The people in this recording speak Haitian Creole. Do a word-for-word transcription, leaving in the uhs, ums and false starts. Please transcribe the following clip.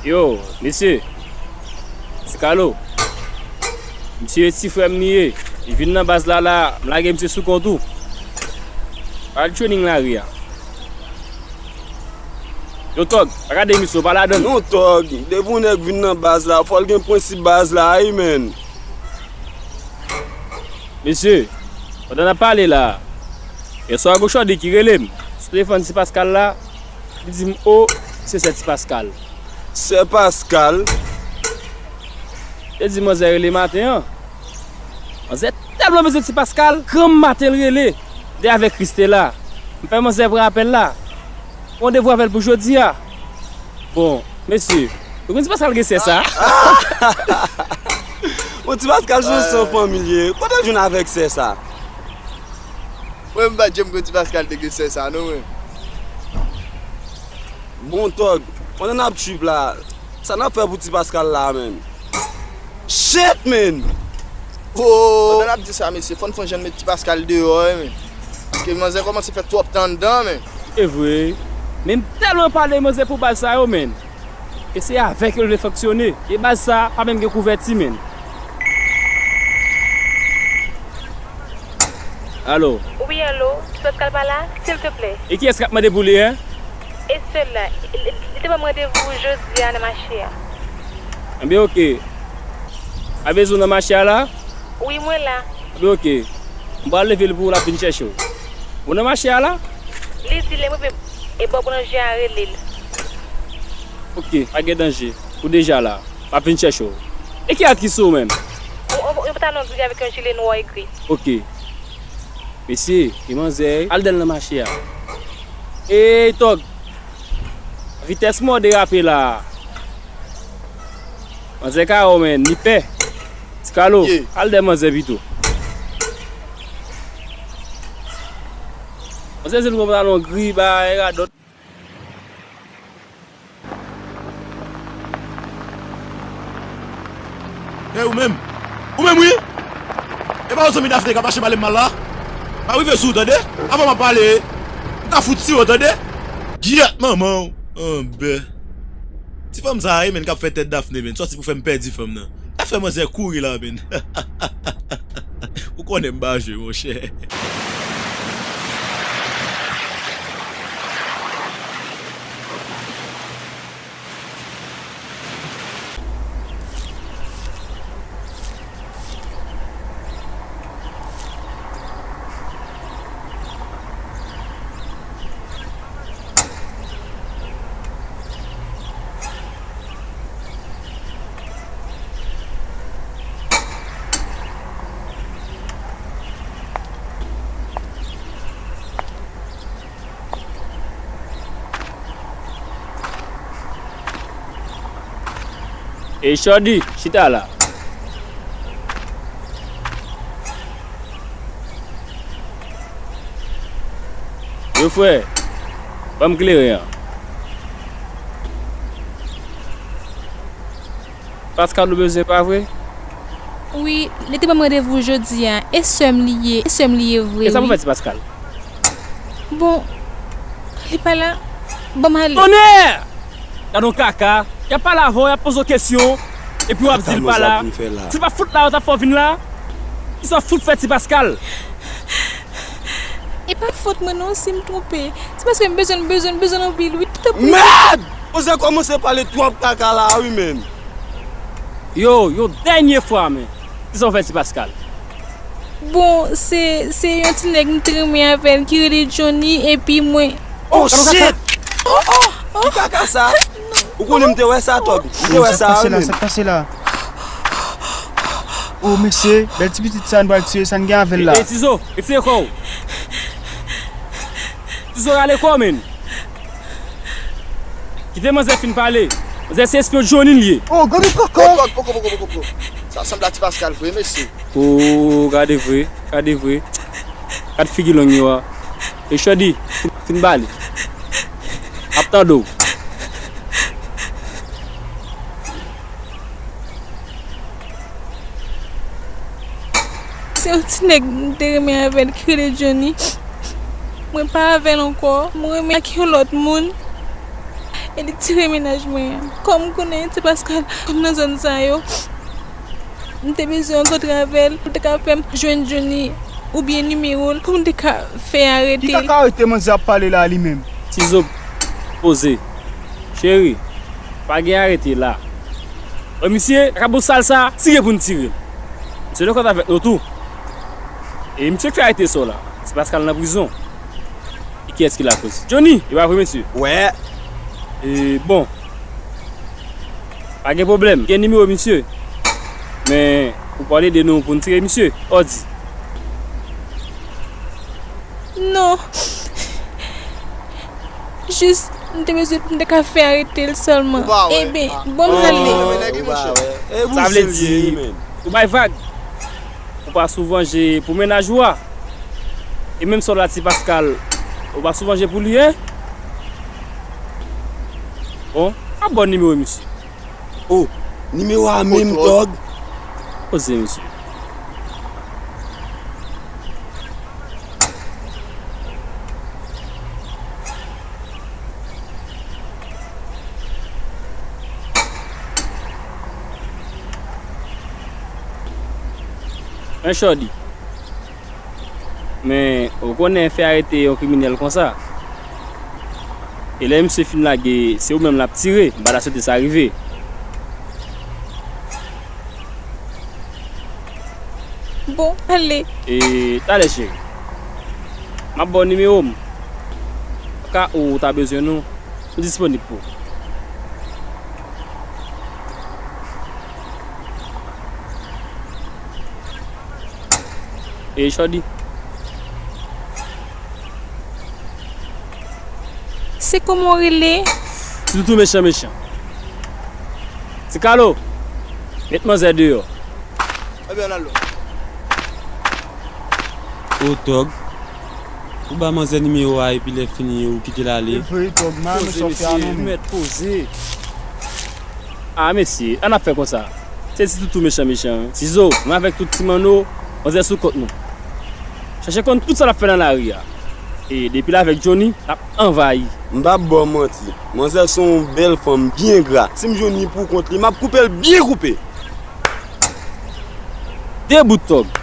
Yo, mesye. Ti Kalo. Misye ti frè m li ye. Li vin nan baz la la, m lage misye sou kont ou. Pa al training lari a. Yo, Tòg, pa gade misye, w pa ladan l. Non, Tòg, depi yon nèg vin nan baz la, fò l gen prensip baz la, wi, menn. Mesye, pandan n ap pale la, yèswa gon Chòdi ki rele m sou telefòn Ti Paskal la, li di m, o, se sè Ti Paskal. Sè Paskal? Li di manzè rele maten an. Manzè tèlman bezwen Ti Paskal, granm maten l rele. Li te avèk Kristela. M fè manzè pran apèl la. Randevou avè l pou jodi a. Bon, mesye, ou konn Ti Paskal gen sè sa? Bon, Ti Paskal se yon san fanmi l ye. Kote l jwenn avèk sè sa? Mwen, m pa t janm konn Ti Paskal te gen sè sa, non, mwen. Bon, Tòg, pandan n ap trip la, sa n ap fè pou Ti Paskal la, menn? Shit, menn! Oh! Pandan n ap di sa, mesye, fò n fè yon jan n met Ti Paskal deyò, wi, menn. Paske manzè kòmanse fè twòp tan anndan, menn. E vre, wi. Men m tèlman pale manzè pou baz sa yo, menn. E se avèk yo l vle fonksyone. E baz sa pa menm gen kouvèti, menn. Alo? Wi, alo, Ti Paskal pa la, silteplè? E kiyès k ap mande pou li, en? E sè l la, li, li te ban m randevou jodi a nan mache a. Enben, oke. Pa bezwen w nan mache a la? Wi, mwen la. Enben, oke. M pral leve l pou w, l ap vin chèche w. Ou nan mache a la? Li di lè m rive e bò boulanje a rele l. Oke, pa gen danje. Ou deja la. M ap vin chèche w. E ki atis ou menm? Yon, yon, yon pantalon gri avèk yon jile nwa e gri. Oke. Mesye, e manzè, al dèyè l nan mache a. Ey, Tòg! Vitès mò derape la. Manzè ka wè w, menn, li pè. Ti Kalo, al dèyè manzè pito. Manzè di l pran pantalon gri, bay radòt. Ey, ou menm! Ou menm, wi! E pa ou zanmi Dafne k ap mache pale m mal la? M ap rive sou ou, tande? Avan m ap pale, m ta fout tiye w, tande? Gyèt manman w, anbè. Ti fanm sa a, wi, menn, k ap fè tèt Dafne, menn. Sòti pou fè m pèdi fanm nan. L ap fè manzè kouri la, menn. Ou konnen m pa jwe, monchè. Ey, Chòdi, chita la. Yo, frè, ban m kleren an. Paskal ou bezwen, pa vre? Wi, li te ban m randevou jodi a. E sè m li ye, e sè m li ye vre, wi. E sa pou fè Ti Paskal? Bon, li pa la. Ban m ale. Tonnè! Gade yon kaka. Y ap pale avè w, y ap poze w kesyon, epi w ap di l pa la. Si l pa fout la, yo t ap fè w vin la. Kisa w fout fè Ti Paskal? E pa fòt mwen non si m twonpe. Se paske m bezwen l, bezwen l, bezwen l anpil, wi. Tanpri. Mèd! Manzè kòmanse pale twòp kaka la, wi, menn. Yo, yon dènye fwa, men. Kisa w fè Ti Paskal? Bon, se, se yon ti nèg m te renmen avè l ki rele Johnny, epi mwen. Oh, shit! Oh, oh, oh. Ki kaka sa? Ou konnen m te wè sa, Tòg. M te wè sa, wi, menn. Sa k pase la? Oh, mesye, bèl ti pitit sa, n pral tiye, sa n gen avè l la. Ey, Tizo, retire kò w. Tizo, rale kò w, menn. Kite manzè fin pale. Manzè se espyon Johnny l ye. Oh, gade kaka. Poko, poko, poko, poko, poko. Sa sanble a Ti Paskal vre, mesye. Oh, gade vre, gade vre. Gad figi long yo a. E Chòdi, fin, fin bale. Ap tande w. Se yon ti nèg m te renmen avè l ki rele Johnny. Mwen pa avè l ankò. Mwen renmen ak yon lòt moun. e li tire mennaj mwen an. Kòm m konnen Ti Paskal konn nan zòn sa yo, m te bezwen rankontre avè l pou l te ka fè m jwenn Johnny oubyen nimewo l pou m te ka fè arete l. Ki kaka arete manzè ap pale la a li menm? Tizo, poze. Cheri, pa gen arete la. Wè misye, kaka bousal sa, tire pou n tire l. Misye dakò avèk nou tou. E misye k fè arete sa w la, se paske l nan prizon. E kiyès ki lakoz? Johnny, e pa vre mesye? Wè. E bon. Pa gen pwoblèm. Gen nimewo misye. Men, ou pral ede nou pou n tire misye. Òdi. Non. Jis, m te bezwen pou m te ka fè arete l sèlman. Ou pa wè. Eben, bon, m ale. Sa vle di, ou bay vag. Ou pa sou vanje pou mennaj ou a. E menm sa w la Ti Paskal, ou pa sou vanje pou li, en? Bon, ap ba w nimewo misye. Oh, nimewo a menm, Tòg? Poze, mesye. Men Shordy. Men, ou konnen fè arete yon kriminèl konsa. E lè misye fin lage, se ou menm l ap tire, m pa ta swete sa rive. Bon, ale. E, talè cheri. M ap ba w nimewo m. Ka ou ta bezwen nou, nou disponib pou ou. E Shordy? Se kòman w rele? Ti toutou mechan mechan. Ti Kalo, met manzè deyò. Ebyen, ann al non. O Tòg, ou ba manzè nimewo a epi lè fini ou kite l ale. E vre, Tòg, m a renmen sa w fè a non, men. Poze, mesye, mèt poze. A, mesye, ann ap fè konsa. Se ti toutou mechan mechan. Tizo, mwen avèk tout ti manno, manzè sou kont nou. Chèche konn tout sa l ap fè nan lari a. E depi l avèk Johnny, l ap anvayi. M p ap ba w manti. Manzè se yon bèl fanm byen gra. Si m jwenn li pou kont li, m ap koupe l byen koupe. De bout Tòg.